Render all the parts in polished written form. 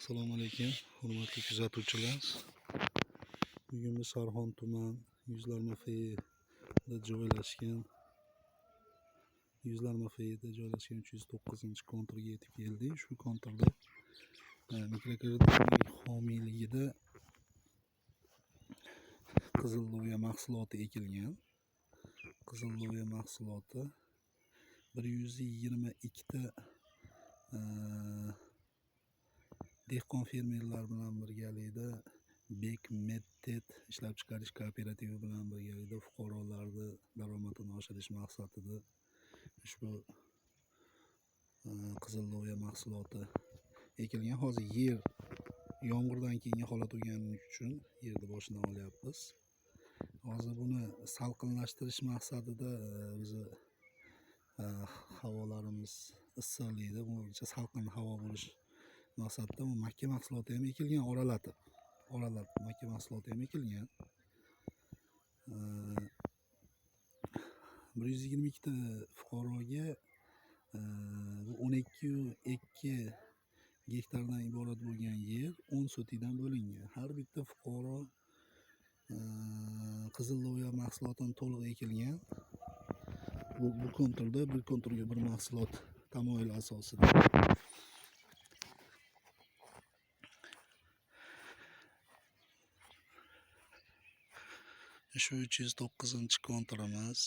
Assalomu alaykum, hurmatli kuzatuvchilar. Bugun biz Sarxon tuman Yuzlar MFIda joylashgan Yuzlar MFIda joylashgan 309-konturga yetib keldik. Shu konturda mikrokredit homiyligida qizil lo'ya mahsuloti ekilgan. Qizil lo'ya mahsuloti 122 ta dehqon fermerlar bilan birgalikda Bek Medtet ishlab chiqarish kooperativi bilan birgalikda fuqarolarni daromadini oshirish maqsadida ushbu qizil lo'ya mahsuloti ekilgan. Hozir yer yomg'irdan keyingi holat bo'lgani uchun yerni boshidan olyapmiz. Hozir buni salqinlashtirish maqsadida bizni havolarimiz issiqlikda buncha salqin havo bo'lish maqsadida bu makka mahsuloti ham ekilgan, oralatib makka mahsuloti ham ekilgan. 122 ta fuqaroga bu 12,2 gektardan iborat bo'lgan yer 10 sotikdan bo'lingan. Har bitta fuqaro qizil lo'ya mahsulotini to'liq ekilgan. Bu konturda bir konturga bir mahsulot tamoyili asosida. Shu 309-konturimiz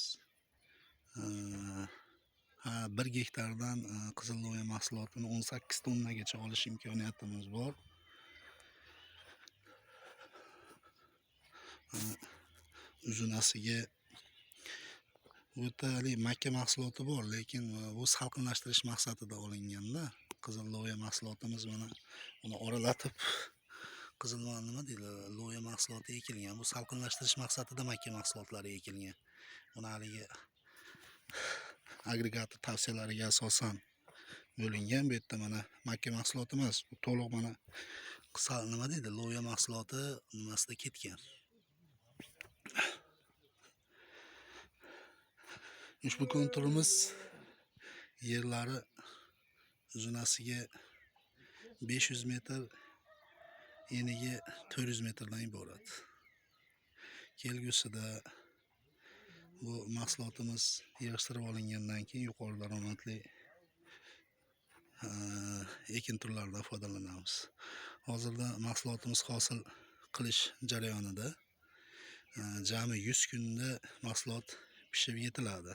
ha, 1 gektardan qizil lo'ya mahsulotini 18 tonnagacha olish imkoniyatimiz bor. Uzunasiga bu yerda haligi makka mahsuloti bor, lekin bu salqinlashtirish maqsadida olinganda qizil lo'ya mahsulotimiz mana uni oralatib qizil nima deydi, lo'ya mahsuloti ekilgan. Bu salqinlashtirish maqsadida makka mahsulotlari ekilgan. Buni haligi agregator tavsiyalariga asosan bo'lingan. Bu yerda mana makka mahsuloti emas, bu to'liq mana nima deydi, lo'ya mahsuloti nimasida ketgan. Ushbu konturimiz yerlari uzunasiga 500 metr, eniga 400 metrdan iborat. Kelgusida bu mahsulotimiz yig'ishtirib olingandan keyin yuqori daromadli ekin turlaridan foydalanamiz. Hozirda mahsulotimiz hosil qilish jarayonida. Jami 100 kunda mahsulot pishib yetiladi.